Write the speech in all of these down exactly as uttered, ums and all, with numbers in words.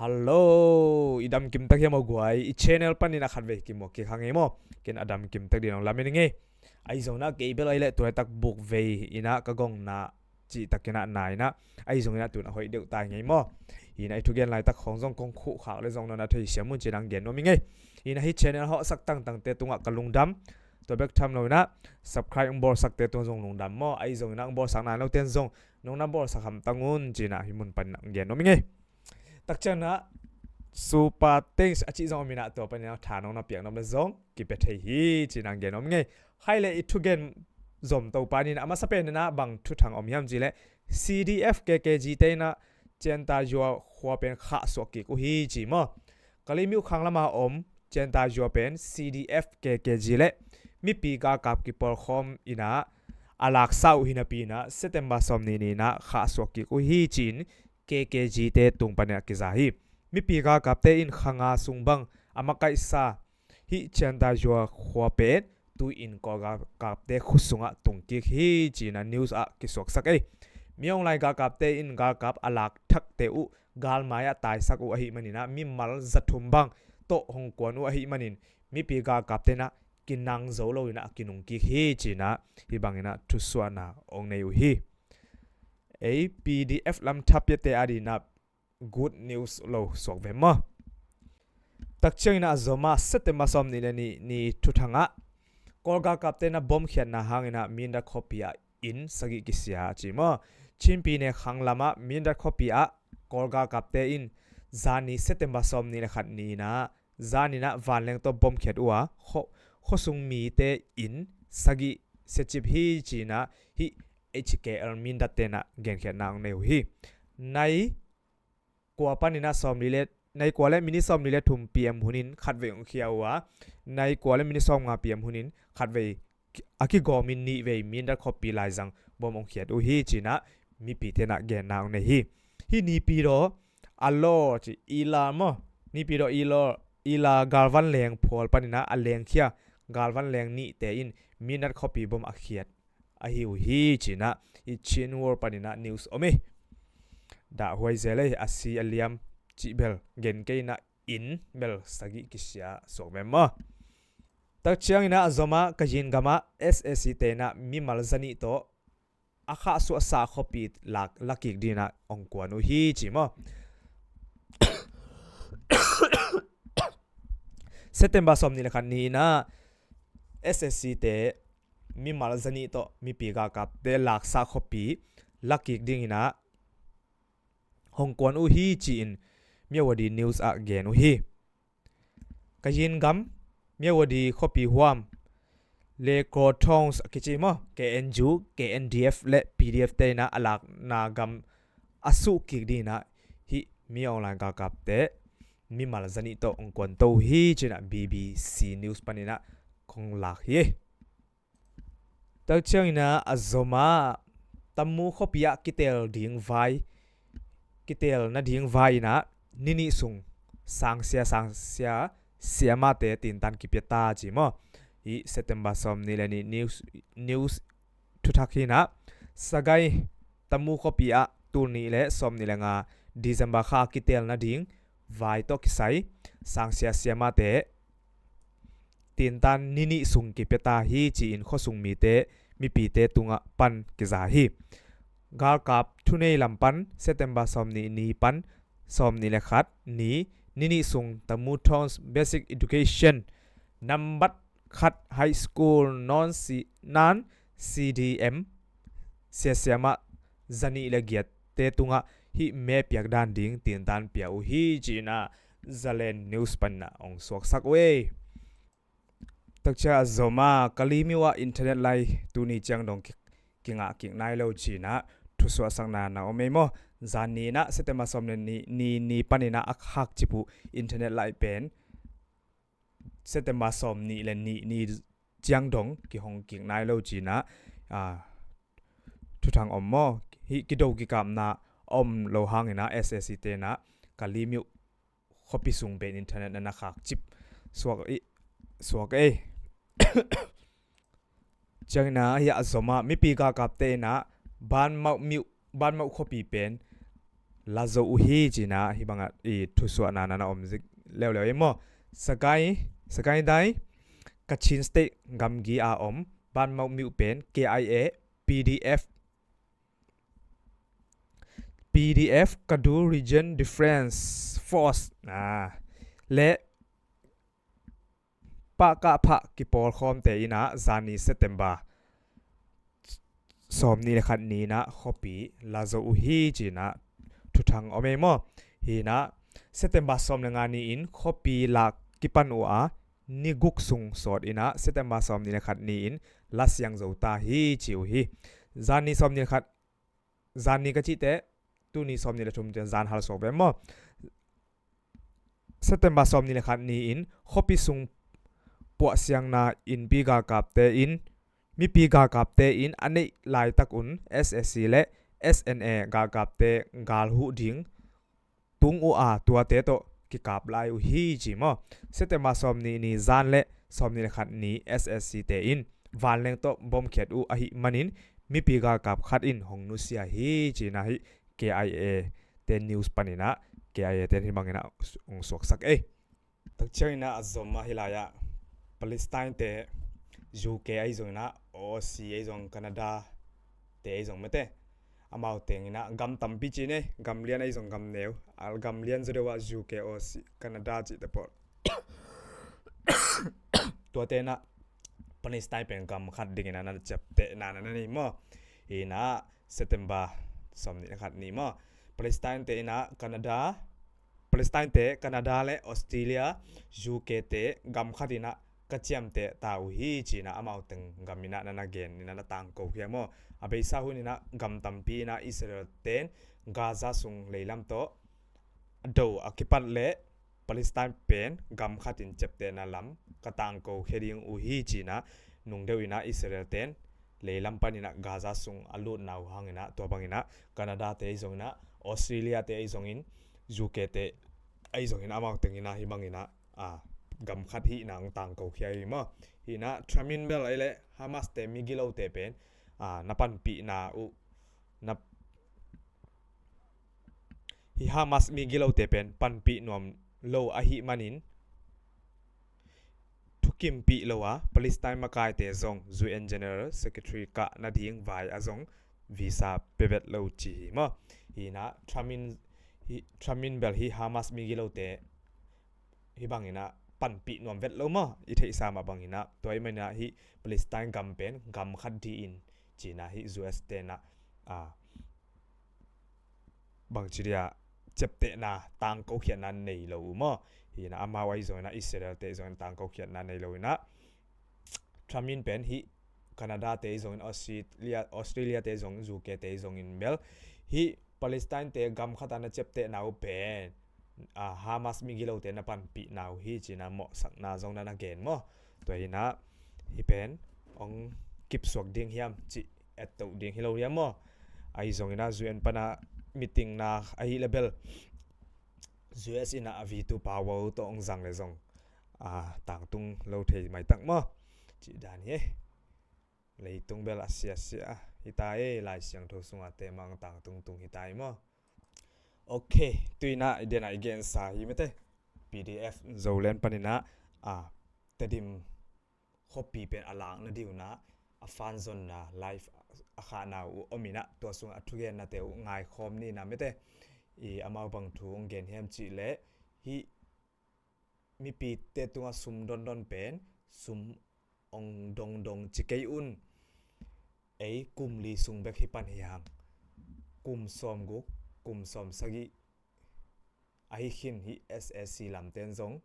Hello, i dam kim tak hiam aw guai? I channel panin a khatvei kimuak kik hang ei maw? Ken a dam kim tak ding hong lamen ing ei. Ahi zongin ah kei bel ahi leh tu laitak buk vei in ah ka gong na cih takin ah na in ah, ahi zongin ah tu in a hoih deuh ta ing ei maw? Hi in ah i thugen laitak khawng zong kong khuh khak leh zong nong na thei siam un ci-in ah gen nuam ing ei. Hi in ah hih channel hawhsak tangtangte tungah ka lungdam. Tua bek tham lo in ah subscribe hong bawlsakte tungah zong lungdam maw? Ahi zongin ah hong bawlsak nai lote in zong nong na bawlsak hamtang un ci-in ah hih mun panin ah gen nuam ing ei. Tak ciangin ah super thanks a cih zong om in ah, tua panin ah tha nong na piak nuam leh zong kipia thei hi ci-in ah gen nuam ing ei. Hi leh i thugen zom to panin ah, a masa pen in ah bang thuthang om hiam cih leh, C D F K K G te in ah Ciantayua khua pen khahsuah kik uh hi ci maw? Kalaymyo khang lam a om Ciantayua pen C D F K K G leh mipi galkap kipawlkhawm in ah a laksa uh hi napi in ah September sawmnih ni in ah khahsuah kik uh hi ci-in K K G te tung panin ah kiza hi. Mipi galkapte in kha nga sung bang a makaihsa hih Ciantayua khua pen tu-in Kawl galkapte khut sungah tung kik hi ci-in ah news ah kisuaksak ei. Min Aung Hlaing galkapte in galkap a lak thakte uh galmai ah taisak uh ahih manin ah mimal za thum bang tawh hong kuan uh ahih manin mipi galkapte in ah kinang zo lo in ah a kinung kik hi ci-in ah hih bangin ah thusuahna hong nei uh hi. Ei P D F lam thapiate a dingin ah good news lo suak ve maw? Tak ciangin ah a zom ah September sawmnih leh nih ni thuthang ah Kawl galkapte in ah bom khiatna hangin ah Mindat khuapi ah inn sagih kisia ci maw? Chin pyine khang lam ah Mindat khuapi ah Kawl galkapte in zani September sawmnih leh khat ni in ah zan in ah vanleng tawh bom khiat uh a, khua, khuasung mite inn sagih siacip hi ci-in ah hih H K L Mindat te in ah genkhiatna hong nei uh hi. Nai kua panin ah sawmli leh, nai kua leh minit sawmli leh thum P M hun in khatvei hong khia uh a, nai kua leh minit sawmnga P M hun in khatvei a kigawmin nihvei Mindat khuapi laizang bom hong khiat uh hi ci-in ah mipite in ah genna hong nei hi. Hih Naypyidaw Alor ci, Ila maw? Naypyidaw Alor, Ila galvan leng phual panin ah a lengkhia galvan leng nihte in Mindat khuapi bom a khiat ahi uh hi ci-in ah hih Chin World panin ah news om ei. Dahhuai zel ei, a si a liam cih bel gen kei in ah inn bel sagih kisia suak ve maw? Tak ciangin ah a zom ah Kayin gam ah S A C te in ah mimal zanih tawh a khahsuahsa khuapi lak, la kik dingin ah hong kuan uh hi ci maw? September sawmnih leh khat ni in ah S A C te mimal zanih tawh mipi galkapte laksa khuapi la kik dingin ah hong kuan uh hi ci-in Myawaddy News ah gen uh hi. Kayin gam, Myawaddy khuapi huam, Lehkro Towns a kici maw, K N U, K N D F leh P D F te in ah a lakna gam a suh kik dingin ah hih Min Aung Hlaing galkapte mimal zanih tawh hong kuan to uh hi ci-in ah B B C News panin ah kong lak hi. Tak ciangin ah a zom ah Tamu khuapi ah kiteel ding vai, kiteel nading vai in ah ni nih sung sangsia, sangsia siamahte tintan kipia ta ci maw? Hih September sawmnih leh nih news, news thuthak hi in ah Sagaing Tamu khuapi ah tul nih leh sawmnih leh nga December kha kiteel nading vai tawh kisai sangsia siamahte tintan ni nih sung kipia ta hi ci-in khuasung mite, mipite tungah pan kiza hi. Galkap thunei lam pan September sawmnih ni pan sawmnih leh khat ni, ni nih sung Tamu Towns Basic Education nambat khat High School non C, non C D M siasiamah zanih leh giatte tungah hih me piak dan ding tintan pia uh hi ci-in ah Zalen News panin ah hong suaksak uh ei. Tak ciang a zom ah Kalaymyo ah internet lai tuni ciang dong ki, kingah kik nai lo ci-in ah thusuahsakna na om ei maw? Zan ni in ah September sawmnih ni, ni, ni panin ah a khakcip uh internet lai pen September sawmnih leh nih ni ciang dong kihong kik nai lo ci-in ah, ah, thuthang om maw? Hih kido kikapna om lo hangin ah S A C te in ah Kalaymyo khuapi sung pen internet na na khakcip suak ei, suak ei. Ciangin ah hih a zom ah mipi galkapte in ah Banmawh myo, Banmawh khuapi pen la zo uh hi ci-in ah hih bangah i thusuahna na na om zik leuleu ei maw. Sagaing, Sagaing Dai, Kachin State gamgi a om Banmawk Myo pen K I A, P D F, P D F, Kaduk Region Defense Force, ah, le Pakakpha kipawlkhawmte in ah zani September sawmnih le khat ni-in ah khuapi la zo uh hi ci-in ah thuthang om ei maw. Hi-in ah September sawm le nga ni-in khuapi la kipan uh a, ni guk sung sawt in ah September sawmnih le khat ni-in la siang zo ta hi ci uh hi. Zani sawmnih le khat, zani ka cih teh tuni sawmnih le thum ciang zan hal suak ve maw. September sawmnih le khat ni-in khuapi sung puahsiangna innpi galkapte in, mipi galkapte in a neih laitak un S A C le S N A galkapte gal huh ding tung uh a, tuate tawh kikap lai uh hi ci maw. September sawmnih ni zan le sawmnih le khat ni S A C te in vanleng tawh bomkhiat uh ahih manin mipi galkap khat in hong nusia hi ci-in ah hih K I A te news panin ah K I A te in hih bangin ah hong suaksak ei. Tak ciangin ah a zom ahi lai-ah Palestine te, U K ahi zongin ah, Aussie ahi zong, Canada te ahi zong mate, amau tengin ah gam tampi ci-in ei, gam lian ahi zong gam neu, a gam lian zaw deuh ah U K, Aussie, Canada cihte pawl, tuate in ah Palestine pen gam khat dingin ah na ciaptehna na nei maw. Hi-in ah September sawmnih le khat ni maw, Palestine te in ah Canada, Palestine te, Canada le Australia, U K te gam khat in ah ka ciamteh ta uh hi ci-in ah amau teng gam in ah na na gen in ah na tangko khia maw. A beisa hun in ah gam tampi in ah Israel ten Gaza sung leilam tawh a do a kipat leh Palestine pen gam khat in ciaptehna lam ka tangko khia ding uh hi ci-in ah nung deuh in ah Israel ten leilam panin ah Gaza sung a lutna uh hangin ah, tua bangin ah Canada te ahi zongin ah, Australia te ahi zongin, U K te ahi zongin ah amau tengin ah hih bangin ah, ah, gam khat hihna hong tangko khia hi maw. Hi-in ah Trump in bel ahih leh Hamas te migilote pen, ah, na panpihna uh, na, hih Hamas migilote pen panpih nuam lo ahih manin thukimpih lo a, Palestine makaite zong U N General Secretary kah nading vai a zong visa pia vet lo ci hi maw. Hi-in ah Trump in, hih Trump in bel hih Hamas migilote hih bangin ah panpih nuam vet lo maw, i theihsa mah bangin ah. Tua ahih manin ah hih Palestine gam pen gam khat dih in ci-in ah hih U S te in ah, ah, bangci dia ciaptehna tangko khiatna nei lo uh maw. Hi-in ah amau ahi zongin ah Israel te ahi zongin tangko khiatna nei lo in ah Trump in pen hih Canada te ahi zongin, Australia, Australia te ahi zongin, U K te ahi zongin bel hih Palestine te gam khat a na ciaptehna uh pen, ah, Hamas migilote na panpihna uh hi ci-in ah mawhsakna zong na na gen maw. Tua hi-in ah hih pen hong kipsuak ding hiam cih ettoh ding hi lo hiam maw. Ahi zongin ah U N pan a meeting na ahih leh bel U S in ah a veto power uh tawh hong zang leh zong, ah, tangtung lo thei maitak maw. Cih dan hi. Leitung bel a siasia hi ta ei, Lai Siangtho sungah te mah hong tangtung tung hi ta ei maw. Ok, tu-in ah i den ah i gensa hi mate. P D F Zoland panin ah, ah, Tedim khuapi pen a lakna ding un ah a fanzonna live a khahna uh om in ah, tua sungah a thugennate uh ngaikhawm ni in ah mate. I amau bang thu hong gen hiam cih leh hih mipite tungah sum dondon pen sum hong dongdong ci kei un. Ei kum li sung bek hi pan hi hang. Kum sawmguk, kum sawmsagih ahi khin hih S A C lamten zong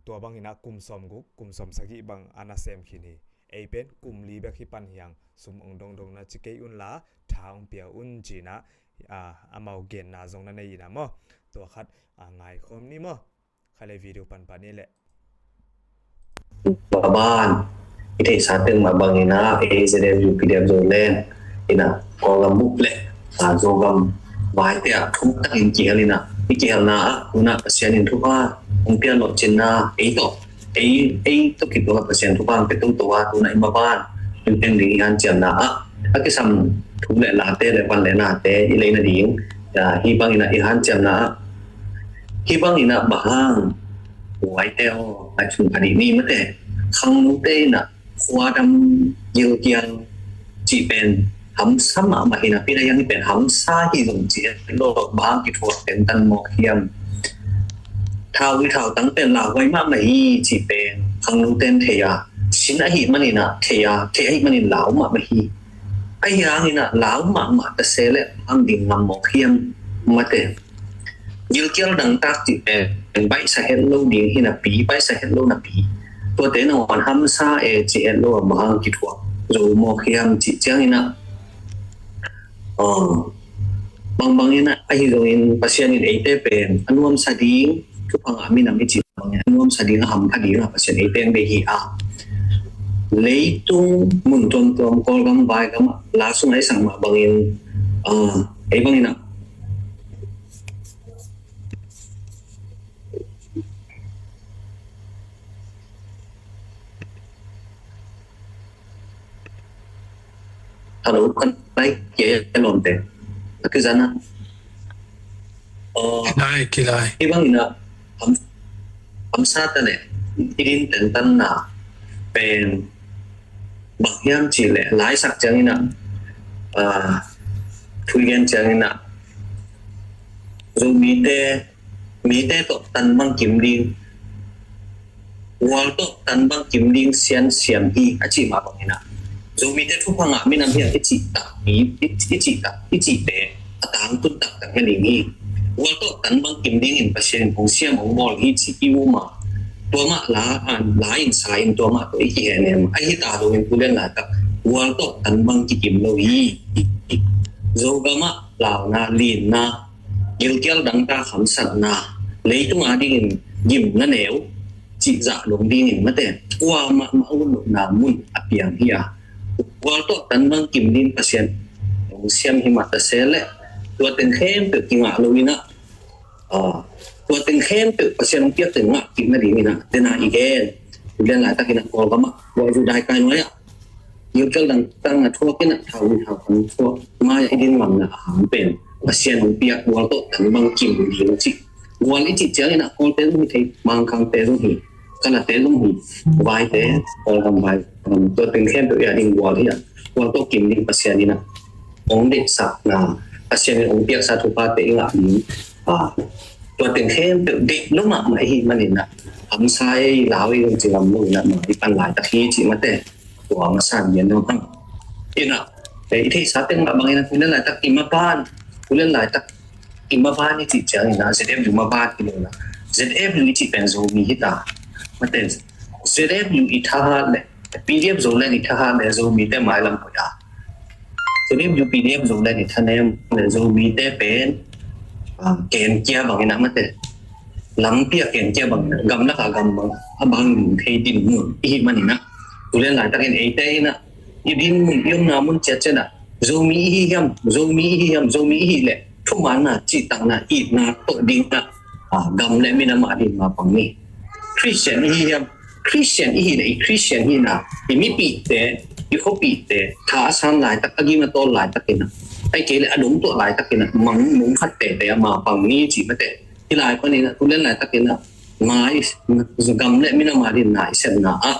tua bangin ah kum sawmguk, kum sawmsagih bang a nasem khin hi. Ei pen kum li bek hi pan hi hang, sum hong dongdong na ci kei unla tha hong pia un ci-in ah, ah, amau genna zong na nei in ah maw. Tua khat, ah, ngaikhawm ni maw. Kha le video panpan ni leh. Tua ban i theihsa pen mah bangin ah A Z F U P D F Zoland in ah Kawlgam bup le, ah, Zogam vaite ah thuk takin kihel in ah, i kihelna ah hun ah Pasian in thupha hong pia lawhcinna ei tawh, ei, ei tawh kituak ah Pasian thupha hong pia toto a, tu-in ah i maban in teng ding i hanciamna ah a kisam thu le late le van le nate i lei nading Hih bangin ah i hanciamna ah, hih bangin ah bang hang, huaite aw, a chung a dih ni mate, khanglute in ah khuadam gilkial cih pen hamsa mahmah hi napi, a hiang hi pen hamsa hi zong ci het lo, bang hang kithuak tentan mawk hiam? Thau i thautang pen lauhuai mahmah hi cih pen khanglute in thei a, sin ahih manin ah thei a, thei ahih manin lau mahmah hi. Ahi hangin ah lau mahmah ta se leh hang ding ngam mawk hiam? Mate, gilkial dangtak cih pen baihsa het lo ding hi napi, baihsa het lo napi, tuate nangawn hamsa e ci het lo a, bang hang kithuak zo mawk hiam cih ciangin ah, bangbang in ah, ahi zongin Pasian in eite pen a nuamsa ding, thupha ngah minam i cih bangin a nuamsa ding, a hampha ding a Pasian eite hong deih hi a, leitung mun tuamtuam, Kawlgam, Vaigam ah, la sungah i sak mah bangin, ei bangin ah, Hello, kan lai kia ya lom te. Aki zana. Oh, lai, kilai. Hih bangin ah, ham, hamsa ta leh, i din tentanna pen bang hiam cih leh, laisak ciangin ah, ah, thu i gen ciangin ah, Zomite, mite tawh tan bang kim ding, gual tawh tan bang kim ding siansiam hi a cih mah bangin ah, Zomite thupha ngah minam hi a i cih tak, i, i, i cih tak, i cihte a tangtun taktak hi ding hi. Gual tawh tan bang kim dingin Pasian in hong siam hong bawl hi ci i um a, tua mah la, an, la in sa in tua mah tawh i kihehnem. Ahi ta lo in tu lian laitak gual tawh tan bang kikim lo hi. Zogam ah launa, linna, gilkial dangtak hamsatna, leitung a dingin gimna neu cih zah dong dingin mate, kuamah mah a ut lohna mun a piang hi a, gual tawh tan bang kim ding Pasian hong siam hi mah ta se leh, tua teng khempeuh kingah lo in ah, ah, tua teng khempeuh Pasian hong piak teng ngah kik nadingin ah, dena i gen, tu lian laitakin ah Kawlgam ah, gualzu daikai nuai ah, gilkial dangtak a thuak in ah, thau in ah, thau in ah thuak mai-ah i din ngamna a hang pen Pasian hong piak gual tawh tan bang kim ding cih. Gual i cih ciangin ah Kawlte zong hi thei, Mangkangte zong hi, Kalate zong hi, Vaite, Kawlgam Vaigam, tua teng khempeuh i a ding gual hi a, gual tawh kim ding Pasian in ah hong deihsakna, Pasian in hong piaksa thuphate i ngah ding, ah, tua teng khempeuh deih lo mahmah i hih manin ah, hamsa ei, lau ei zong ci ngam lo in ah, mah i pan laitak hi cih mate. Tua masa in gen dong hang. In ah, eh, i theihsa teng mah bangin ah, tu lian laitak i maban, tu lian laitak i maban i cih ciangin ah, Z F U maban hi lo in ah, Z F U i cih pen Zomi hi ta. Mate, Z F U i thahat leh, P D F Zoland i thahat leh Zomite mailam hoih a, Z F U P D F Zoland i thanem leh Zomite pen, ah, kenkia bangin ah mate, lampi ah kenkia bangin ah, gamlak ah gam bang a bang thei dinmun i hih manin ah, tu lian laitakin eite in ah, i dinmun, i omna mun ciatciat ah, Zomi i hi hiam, Zomi i hi hiam, Zomi i hih leh thumanna, cihtakna, itna tawh ding ah, ah, gam leh minam a ding mapang ni. Christian i hi hiam, Christian i hih leh i Christian hihna, i mipihte, i khuapihte tha a san laitak, a gim a tawl laitakin ah, ahih kei leh a dongtuah laitakin ah, mang, mong khat teitei a mapang ni cih mate. Hih lai panin ah, tu lian laitakin ah, mai, gam leh minam a ding na i sepna ah,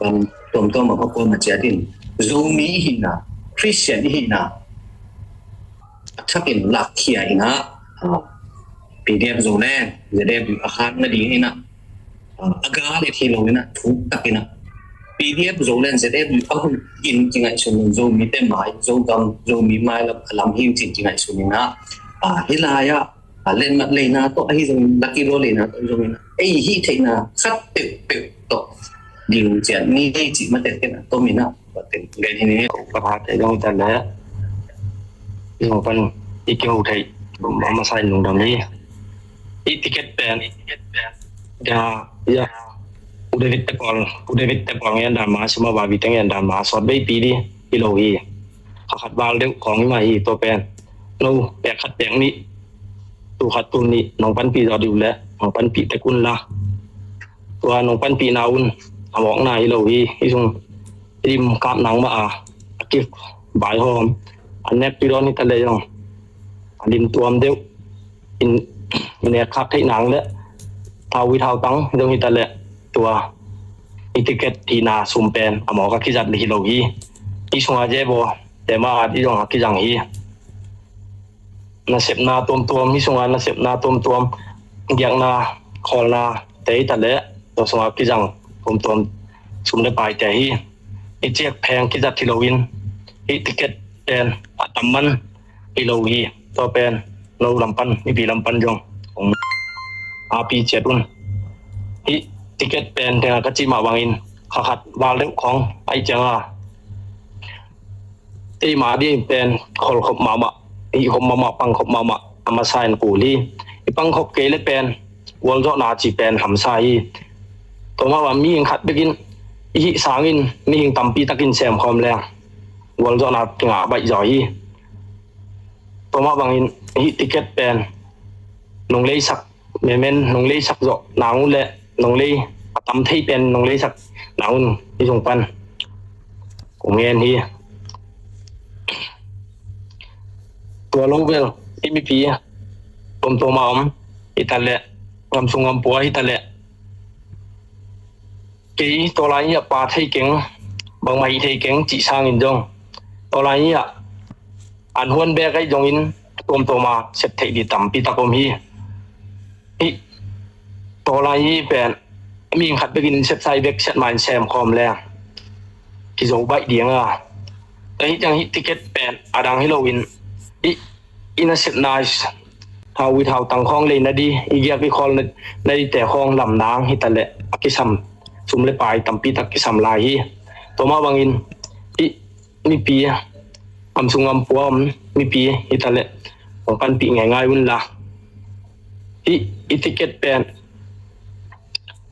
gam tuamtuam ah, khuakuam ah ciat in, Zomi i hihna, Christian i hihna a thakin lakkhia in ah, ah, P D F Zoland, Z F U a hat nadingin ah, ah, a gal et hi lo in ah, thuk takin ah, P D F Zoland, Z F U a hun in kingaihsun in, Zomite mai, Zogam, Zomi mailam a lam hi cin kingaihsun in ah, ah, hih lai ah, ah, lenmat leina tawh ahi zongin, lucky draw leina tawh ahi zongin, ei hih theihna khat peuhpeuh tawh ding ciat ni ei cih mate, ken a tom in ah, tua teng gen hi ni. Ka pha te dong tan le, i ho pan, i kiho thei, ma, masa in lungdam hi. I ticket pen, ya, ya, U David Tekol, U David Tekol ngen dan ma, suma ba bi te ngen dan ma, sawt bei pi di, i lo hi. Kha khat val deuh khawng i mah hi, tua pen. No, pek khat pek nih, tul khat tul nih, nong panpih zaw dih uh leh, nong panpih tek un la. Tua nong panpihna un, a mawkna hi lo hi, hi sung, i dim kap nang mah a, a kik bai hawm, a nek pi dawn hi ta leh zong. a lim tuam deuh in, i nek khak theih nang le Thau Withau Tang zong hi ta leh tua i ticket hihna sum pen a mawk a kizat hi lo hi. I sunga Zebo te mah a dih zong a kizang hi. Nasepna tuamtuam, hi sunga nasepna tuamtuam, giakna, khawlna te hi ta leh tua sunga kizang tuamtuam sum le paite hi. I ciak pheng kizat hi loin i ticket pen a tam man hi lo hi. Tua pen no lam pan, mipi lam pan zong hong api ciat un. Hih ticket pen tengah ka cih mah bangin kha khat val deuh khawng ahi cianga, keima ding pen khol khop mahmah, hih khop mahmah, pang khop mahmah a masa in kul hi. I pang khop kei le pen gualzawhna ci pen hamsa hi. Tua mah bang mihing khat bekin i hih sangin mihing tampi takin semkhawm leng gualzawhna kingah baih zaw hi. Tua mah bangin hih ticket pen nong leisak, memen nong leisak zawh nang uh le nong lei a tam thei pen nong leisak nang un i zong pan kong ngen hi. Tua lo bel i mipi tuamtuam a om hi ta leh, ngam sung ngam pua hi ta leh, kei tawlai hi a pa thei keng, bangmah hi thei keng cih sangin zong tawlai hi a an huan bek ahi zongin tuamtuam a sep theih dih tampi tak om hi. Hih tawlai hi pen mihing khat bekin sepsai bek siat ma in semkhawm leng kizo baih dinga, tua hi ciang hih ticket pen a dang hi loin i, i nasepna, Thau Withau Tang khawng lei na di, i giak i khawl na, na dite khawng lam nang hi ta leh a kisam, sum le pai tampi tak kisam lai hi. Tua mah bangin i mipi, ngam sung ngam pua om mipi hi ta leh hong panpih ngeingai un la. Hih i ticket pen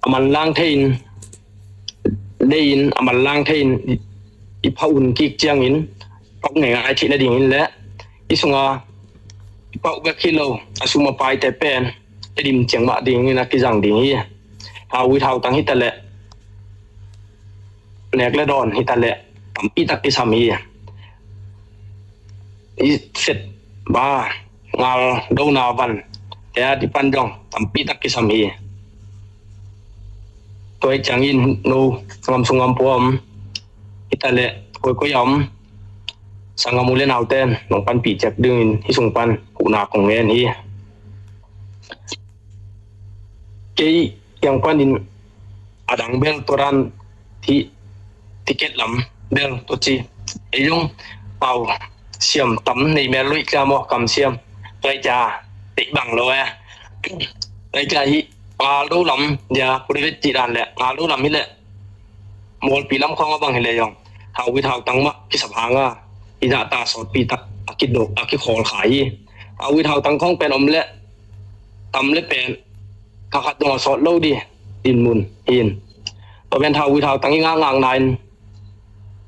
a manlang thei in, lei in a manlang thei in i, i phauh hun kik ciangin phauh ngeingai theih nadingin le i sunga i phauh bek hi lo a sum a paite pen i dim ciang mah dingin a kizang ding hi. Thau Withau Tang hi ta leh, nek le dawn hi ta leh tampi tak kisam hi. I set ba, ngal dona van te a dih pan zong tampi tak kisam hi. Tua hi ciangin no ngam sung ngam pua om hi ta leh, koikoi a om sanggam u le nauten nong panpih ciat dingin hih sung pan huhna kong ngen hi. Kei kiang panin a dang bel tua dan, ti, ticket lam bel tua ci, ei zong pau siam tam nei mel luih tla maw, kam siam, tua hi ca teih bang lo e. Tua hi ca hi ngal do lam dia, purivet cih dan leh ngal do lam hi leh mualpi lam khawng a bang hi leh zong Thau Withau Tang mah kisap hanga i zahta sawtpi tak a kidok a kikhawl kha hi. Thau Withau Tang khawng pen om leh tam le pen kha khat dong a sawt lo di dinmun hin. Tua pen Thau Withau Tang i ngakngakna in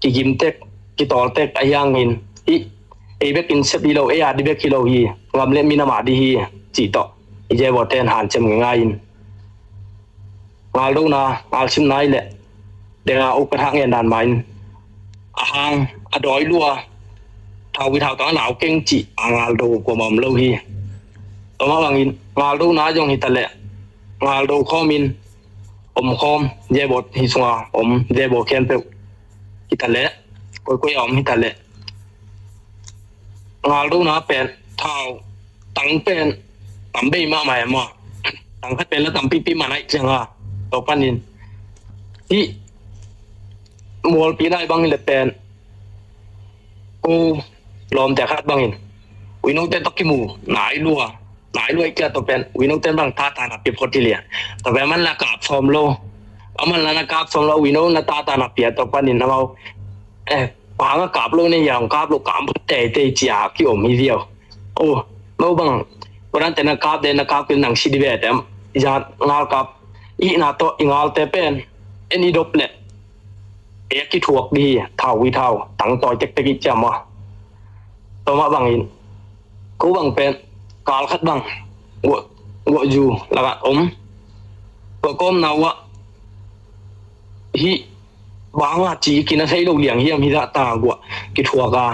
kigimtek, kitawltek a hiang hin, i, ei bek in sep hi lo, ei a di bek hi lo hi, ngam le minam a di hi, cih tawh i Zeboten hanciam ngeingai in. Ngaldona, ngalsimna hi leh denga upat hak ngen dan ma in a hang a dawi lua, Thau Withau Tang a nau keng cih a ngaldo kuamah om lo hi. Tua mah bangin ngaldona zong hi ta leh ngaldo khawmin om khawm, Zebo hi sunga om Zebo khempeuh hi ta leh, koikoi a om hi ta leh, ngaldona pen Thau Tang pen tam bei mahmah e maw. Tang khat pen la tampipi man aih cianga, tua panin hih mualpi lai bang hi leh pen ko lawmte khat bangin uinote tawh kimu nai lua, nai lua i kia, tua pen uinote bang tata na pia phot hi lia. Tua pen man la kap sawm lo, a man la na kap sawm lo, uino na tata na pia, tua panin amau eh, panga kap lo ne, yang kap lo, kam teitei cia kiom hi viau. O, no bang, kodan te na kap de, na kap kin nang si di ve tem, ya ngal kap, i na to, i ngalte pen en i dop le, e kithuak di hi, Thau Withau Tang tawi tektek i ciam a. Tua mah bangin ko bang pen kal khat bang guah, guah zu lakah om, guah kawmna uah hih banga ci kina thei lo liang hiam, hi zahta guah kithuak a,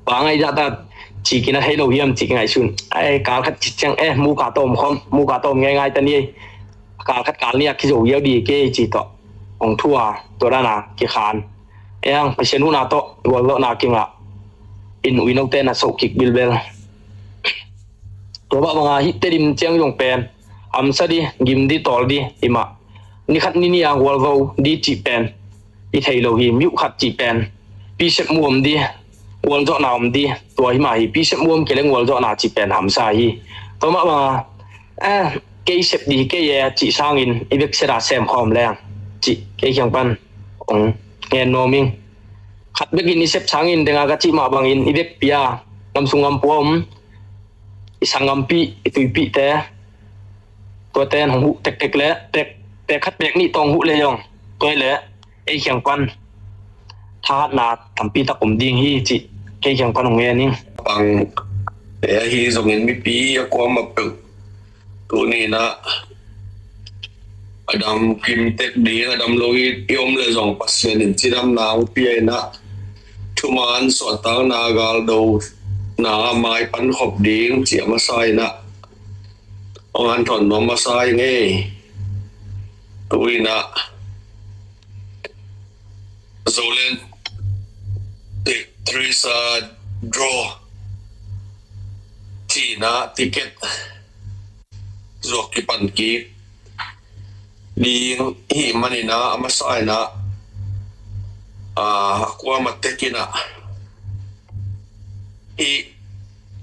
banga hi zahta ci kina thei lo hiam ci kingaihsun. Ai, kal khat ci ciang, eh, muka tawm khawm, muka tawm ngeingai ta ni. Kal khat kal ni a kizo hiau di kei ci tawh hong thu a, tua dan a kikhan. Ei ang Pasian huhna tawh gualzawhna kingah in uinote na soh kik bilbel. Tua mah banga hih Tedim ciang zong pen hamsa di, gim di, tawl di, himah ni khat ni ni a gualzo di cih pen i thei lo hi. Miuh khat cih pen pisep mu om di, gualzawhna om di, tua himah hi. Pisep mu om kei leng gualzawhna cih pen hamsa hi. Tua mah banga, eh, kei sep di kei e cih sangin i vekset a sem khawm leng cih kei kiang pan hong ngen nuam ing. Khat bekin i sep sangin denga ka cih mah bangin i vekpi a, ngam sung ngam pua om, i sanggampi, i tuipite, tuate in hong huh tektek le, tek, tek khat pek nih tawh hong huh le zong, tua hi le ei kiang pan thahatna tampi tak om ding hi cih kei kiang pan hong ngen ing. Pang te ahi zongin mipi a kuamah peuh tuni in ah a dam kim tek ding, a dam lo i, i om le zong Pasian in cidamna hong pia in ah, thuman suahtakna galdona a mai pankhop ding cih a masa in ah, hong hanthawn nuam masa ing ei. Tu in ah Zoland Theresa Draw cihna ticket zuak kipan kik ding hih manin ah, a masa in ah, a kuamah tek in ah hih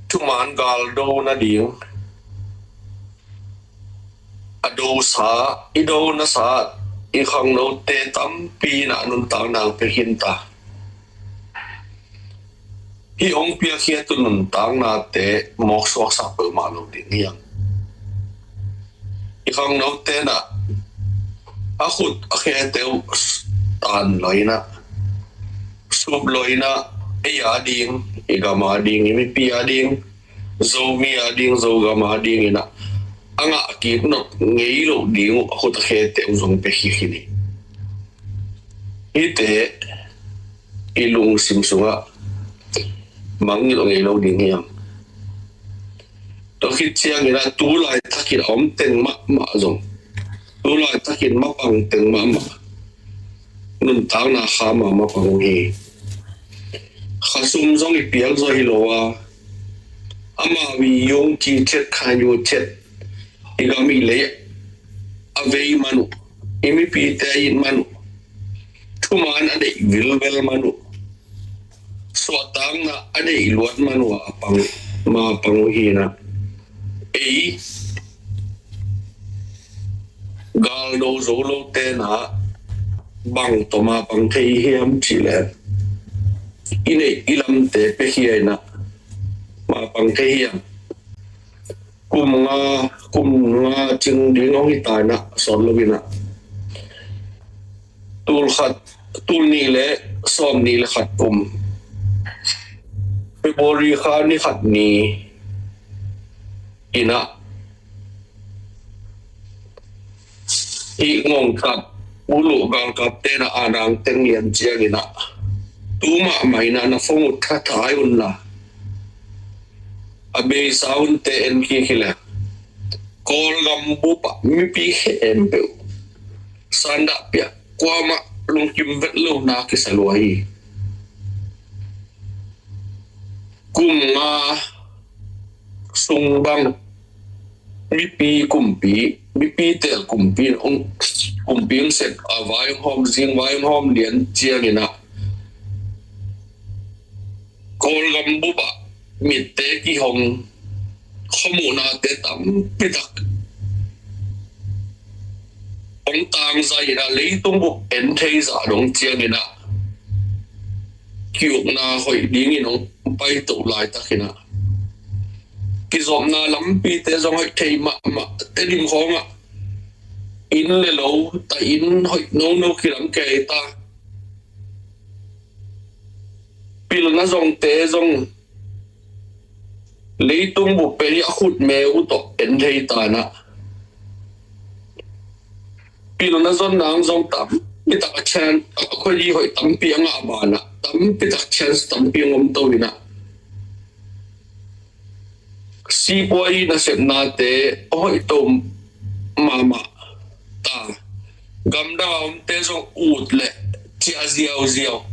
thuman galdo nading a dosa, i do nasa i khangnote tampi in ah nuntakna hong pia khin ta. Hih hong piakhia tu nuntaknate mawk suaksak peuhmah lo ding hi hang. I khangnote in ah a khut a khete uh tan lo in ah, sup lo in ah, ei a ding, i gam a ding, i mipi a ding, Zomi a ding, Zogam a ding in ah a ngah kik nop ngei loh ding uh a khut a khete uh zong pia khin hi. Hihte i lungsim sungah mangngilh ngei lo ding hi hang. Tua khit ciangin ah tu laitakin a om teng mahmah zong, tu laitakin mapang teng mahmah nuntakna kham a mapang uh hi. Khasum zong i piak zaw hi lo a, ama wi yung ci chet khan yu chet, i gam i lei a vei man uh, i mipite a it man uh, thuman a deih vilvel man uh, suahtakna a deih luat man uh a pang, ma pang uh hi in ah, ei galdo zo lote in ah bang tawh ma pang thei hiam cih leh, i neih i lamte piakhia in ah ma pang thei hiam. Kum nga, kum nga cing ding hong hi ta in ah, sawt lo in ah, tul khat, tul nih le sawm nih le khat kum, February kha ni khat ni in ah, hih ngongkap, ulu galkapte in ah a nang teng lian ciangin ah, tu mahmah in ah na phone uh thathai un la, a beisa hunte en kik hi leh, Kawlgam bup ah mipi khempeuh sandah piak, kuamah lungkim vet lohna kisa lua hi. Kum nga sung bang mipi kumpi, mipi tel kumpi, kumpi hong sep a, vai hong hawm zing, vai hong hawm lian ciangin ah, Kawlgam bup ah mitte kihong, khuamuhnate tampi tak hong tangzai in ah, leitung bup en thei zah dong ciangin ah, ki-ukna hoih dingin hong paito laitakin ah, kizopna lampite zong hoih thei mahmah, Tedim khawngah inn le lo, ta inn hoih nono kilang kei ta. Pilna zongte zong leitung bup pen hi a, khutme uh tawh en thei ta in ah, pilna zon nang zong tampi tak a chance, a khuadi hoih tampi a ngah banah tampi tak chance tampi a ngom to in ah, Sipuai nasepnate a hoih to mahmah ta. Gamdang a omte zong ut le ciah ziauziau.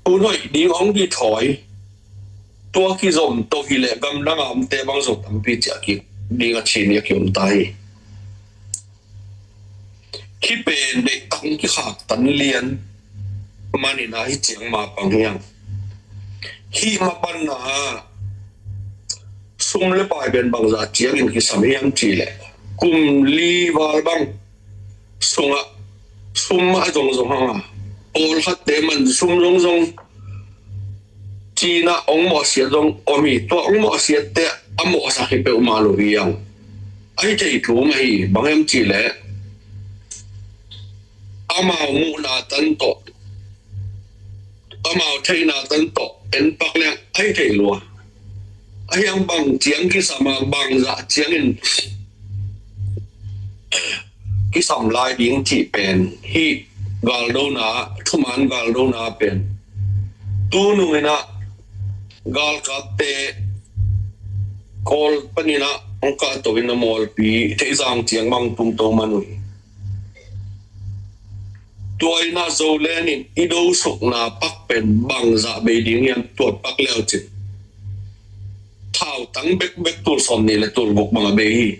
Hun hoih ding hong kithawi. Tua kizom to hileh gamdang a omte bang zong tampi ciah kik ding a chin a kiom ta hi. Hih pen deihtak kikhak tan lian manin a hi ciang mapang hiang. Hih mapanna sum le pai pen bangzah ciangin kisam hiam cihleh kum li val bang sungah sum a zongzong hanga pawlkhatte man sum zongzong Cina ong mawhsiat zong om hi. Tua ong mawhsiatte a mawhsak hi peuhmah lo hi ang. Ahi thei thu mah hi, bang hiam cihleh amau muhna tan tawh amau theihna tan tawh en pak leng ahi thei lua. Ahi ang bang ciang kisam a bangzah ciangin kisam lai ding cih pen hih galdona, thuman galdona pen tunung inah galkapte Kawl paninah hong kahto in a mualpi theihzang ciang bang tungto man uh hi. Tua inah Zoland in i dosukna pak pen bangzah bei ding hiam tuat pak leucin thautang bekbek tul sawm nih le tul guk bang a bei hi.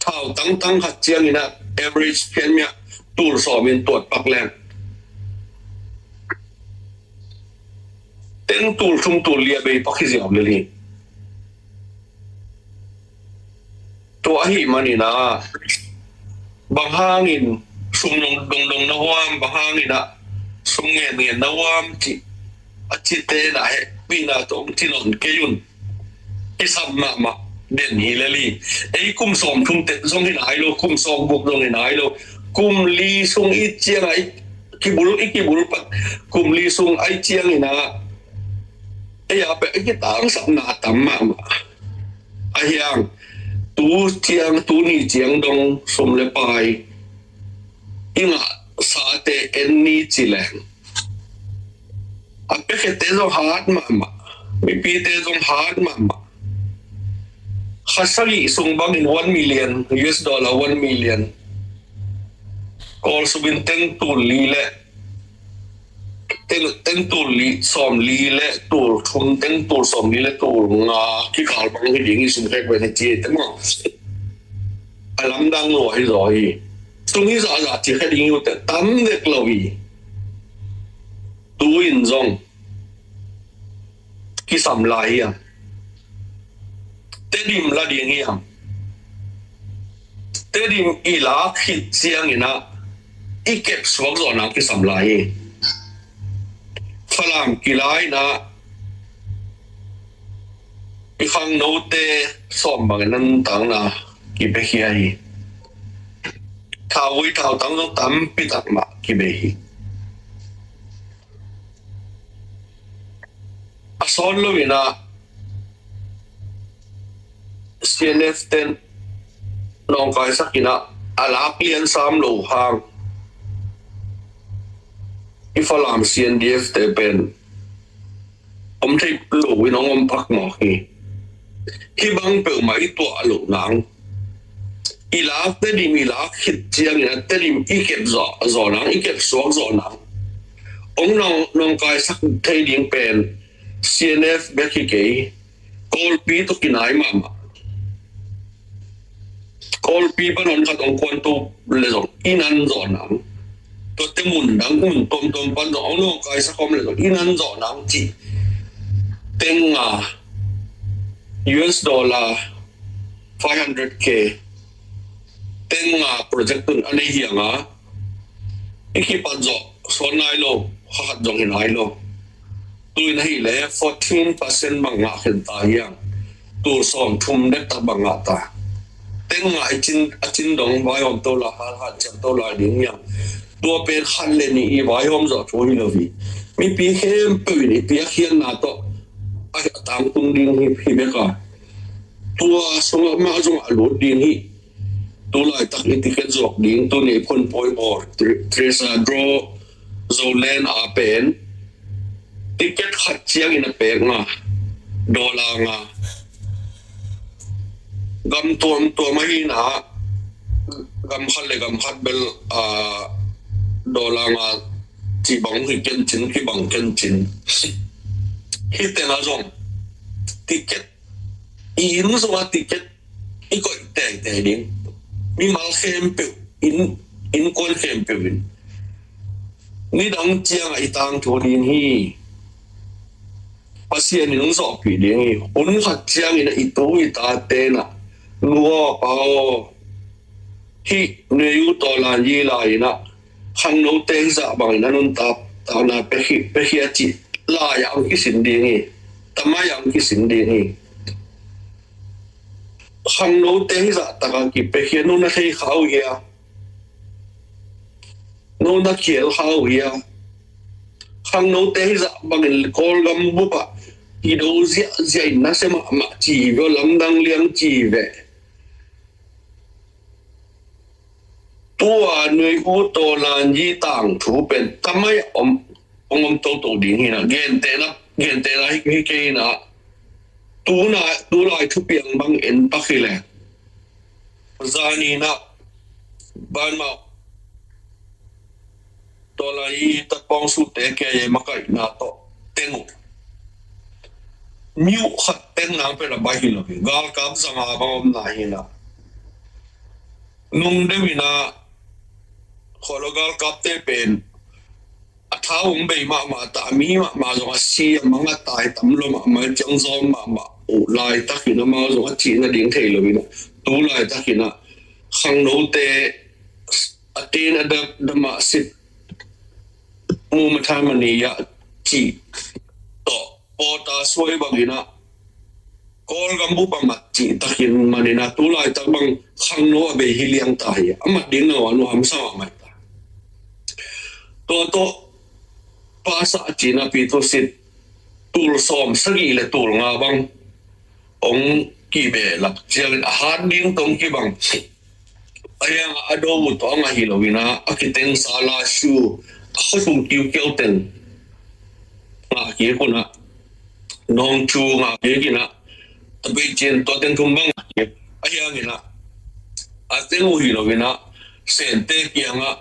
Thautang tang khat ciangin ah average pian miah tul sawm in tuat pak leng teng tul thum tul li a bei pak hi ziau lel hi. Tua ahi manin ah bang hangin sum dongdong na huam, bang hangin ah sum ngenngen na huam cih a cite na hehpihna tawh hong ci nawn kei un. Kisam mahmah den hi lel hi. Ei kum sawm thum tet zong hi nai lo, kum sawm guk zong hi nai lo, kum li sung i ciang a i kibul, i kibul pat kum li sung a i ciangin ah ei a peh i kitangsapna a tam mahmah. Ahi ang tu ciang, tu ni ciang dong sum le pai i ngahsate en ni ci leng a piakhete zong hat mahmah, mipite zong hat mahmah. Kha sagih sung bangin one million U S dollar, one million Kawl sum in teng tul li le teng, teng tul li, sawm li le tul thum, teng tul sawm li le tul nga kikal bang hi ding hi, sum khek ven hi ci te maw. A lamdang lo hi zaw hi. Sum hi zahzah ci khe ding hi uh te tam dek lo hi. Tu in zong kisam lai hiam? Tedim la ding hiam? Tedim i lak khit ciangin ah i kep suak zawh nang kisam lai hi. Falam kilai inah i khangnote sawm bangin a nuntakna kibekhia hi. Thauvui thautang zong tampi tak mah kibei hi. A sawt lo inah C N F ten nawngkaisak inah a lak lian sam lo hang i Falam C N D F te pen om thei lo in hong om pak mawk hi. Hih bang peuhmah i tuah loh nang, i lak Tedim i lak khit ciangin a Tedim i kep zawh, zawh nang, i kep suak zawh nang. Hong nawng, nawngkaisak thei ding pen C N F bek hi kei, Kawlpi tawh kinai mahmah. Kawlpi pan hon khat hong kuanto le zong i nan zawh nang. Tuate mun dang mun tuamtuam pan zong hong nawngkaisak om le zong i nan zawh nang cih teng nga U S dollar five hundred K teng nga project tun a nei hiang a, i kipat zawh suan nai lo, kha khat zong hi nai lo. Tu in ahih leh fourteen percent bang ngah khen ta hiang. Tul sawm thum dek tak bang ngah ta. Teng ngah i cin, a cin dong vaihawm to lai, hal hanciam to lai ding hiang. Tua pen khat le nih i vaihawm zawh thu hi lo hi. Mipi khempeuh in i piakkhiatna tawh a tangtung ding hi, hi bek a. Tua sungah mah zong a lut ding hi. Tu laitak i ticket zuak ding, tuni phone pawi bawl, Tre-, Treasure Draw Zoland a pen Ticket khat ciangin a pek nga, dollar nga. Gam tuamtuam ahi na, gam khat le gam khat bel, ah, dollar nga ci bang hi kencin, kibang kencin. Hih teng ah zong ticket, i inn sungah ticket i koih teitei ding. Mimal khempeuh, inn, innkuan khempeuh in nidang ciangah i tangthu ding hi. Pasian in hong zawhpih ding hi. Hun khat ciangin i tu i tate in ah, nu aw pa aw, hih Neu U Tawlan Yi lai in ah khangnote hizah bangin a nuntak, takna pia hi, pia hi a cih lai-ah hong kisin ding hi. Tamai-ah hong kisin ding hi. Khangnote hizah takah kipia hi a, no na thei kha uh hia? No na khial kha uh hia? Khangnote hizah bangin Kawlgam bupah i do ziahziah in nasia mahmah ci ve, lamdang liang ci ve. Tua Neu U Tawlan Yi tangthu pen tamai om, om, om toto ding hi na, gentehna, gentehna hi, hi kei na, tuna, tulai thupiang bang en pak hi le. Zani na, banmah Tawlan Yi takpawng sute kei makaihna tawh teng uh. Mi uh khat teng nang pela bai hi lo hi. Galkap zanga bang om na hi na. Nung deuh in ah, kholo galkapte pen a thau hong bei mahmah ta, a mi mahmah zong a si a mang a tai tam lo mahmah, ciang zawm mahmah uh laitak in amau zong a cihna ding thei lo in ah, tu laitak in ah khangnote a tin a dak damah sit mu ma tha ma ni ah cih tawh pawta suai bangin ah Kawlgam bup a mat cih takin manin ah tu laitak bang khangno a bei hi liang ta hi. A mat ding na wan uh hamsa mahmah ta. Tua tawh pasa cih na pi tu sit tul sawm sagih le tul nga bang hong kibehlap ciangin a hat ding tawh hong kibang. A hiang a do uh tawh a ngah hi lo in ah, a kiteng sa la shu a khuasung kiukiau teng ngah kik un ah, nawngcu ngah kik in ah, tapei cin tua teng thum bang ngah kik. A hiang in ah a teng uh hi lo in ah, Sente kiangah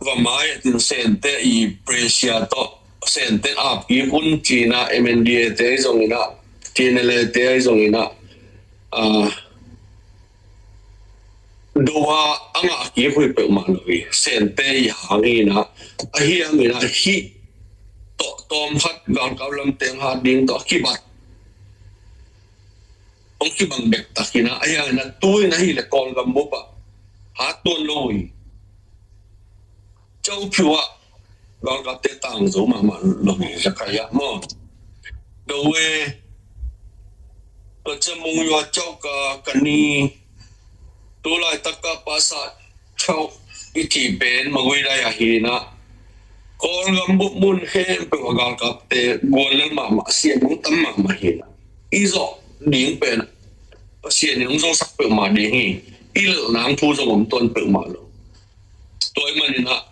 va mai a tin, Sente i pressure tawh Sente ap kik un ci in ah, M N D A te ahi zong in ah, T N L A te ahi zong in ah, ah, do a a ngah kik uh hi peuhmah lo hi. Sente i hang hi in ah, a hiang in ah hih tawh tawm khat galkap lam teng hat ding tawh a kibat hong kibang bek tak in ah, a hiang in ah tu in ah hi le Kawlgam bup ah hat tuan lo hi. Chau phiu ah galkapte tang zo mahmah lo hi, Zakaria maw. Dowe, tua ciang Mung Yua Chau ka, ka ni, tu laitak ka pasa Chau i cih pen Magway dai ah hi in ah, Kawlgam bup mun khempeuh a galkapte guan lel mahmah, siam hong tam mahmah hi in ah, i zawh ding pen Pasian in hong zosak peuhmah ding hi. I lelh nang thu zong om tuan peuhmah lo. Tua ahih manin ah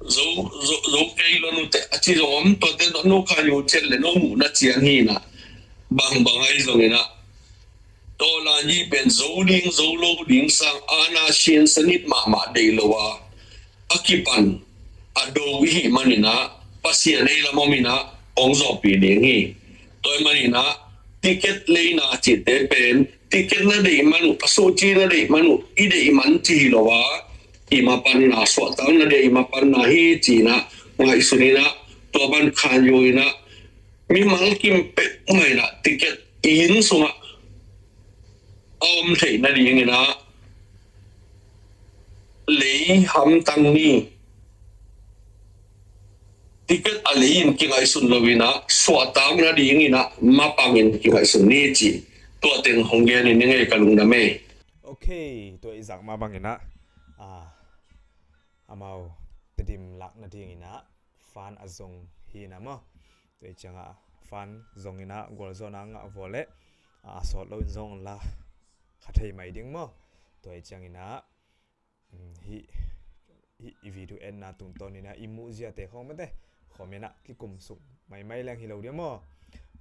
zo, zo, zo kei lo nute a ci zong om, tuate tawh no khan yo ciat le no muhna ciang hi in ah, bangbang ahi zongin ah, Tawlan Yi pen zo ding zo lo ding sang, ana sin sanit mahmah deih lo a, a kipan a do i hih manin ah, Pasian ei lam om in ah hong zawhpih ding hi. Tua ahih manin ah ticket leina cihte pen, ticket na deih man uh, a suhci na deih man uh, i deih man ci hi lo a, i mapanna, suahtakna deih i mapanna hi ci in ah ngaihsun in ah, tua ban khan yo in ah, mimal kim peuhmah in ah ticket i inn sungah a om theih nading in ah lei hamtang ni. Ticket a lei in kingaihsun lo in ah, suahtak nading in ah mapang in kingaihsun ni ci. Tua teng hong gen in ning ei, ka lungdam ei. Ok, tua i zak mah bang in ah, ah, amau Tedim lak nading in ah fan a zong hi in ah maw. Tua i ciangah fan zong in ah gualzawhna ngah vua leh, ah, a sawt lo in zong la kha thei mai ding maw. Tua i ciangin ah, um, hih, hih i video enna tungtawn in ah i muh ziate khawng mate, comment ah kikum suk maimai leng hi lo dia maw.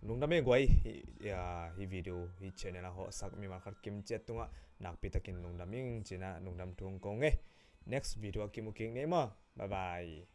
Lungdam e guai, hi, ya, hi video, hi channel a hawhsak mimal khat kim ciat tungah nakpi takin lungdam ing ci-in ah lungdam thu kong ngen. Next video a kimu kik ni maw. Bye bye.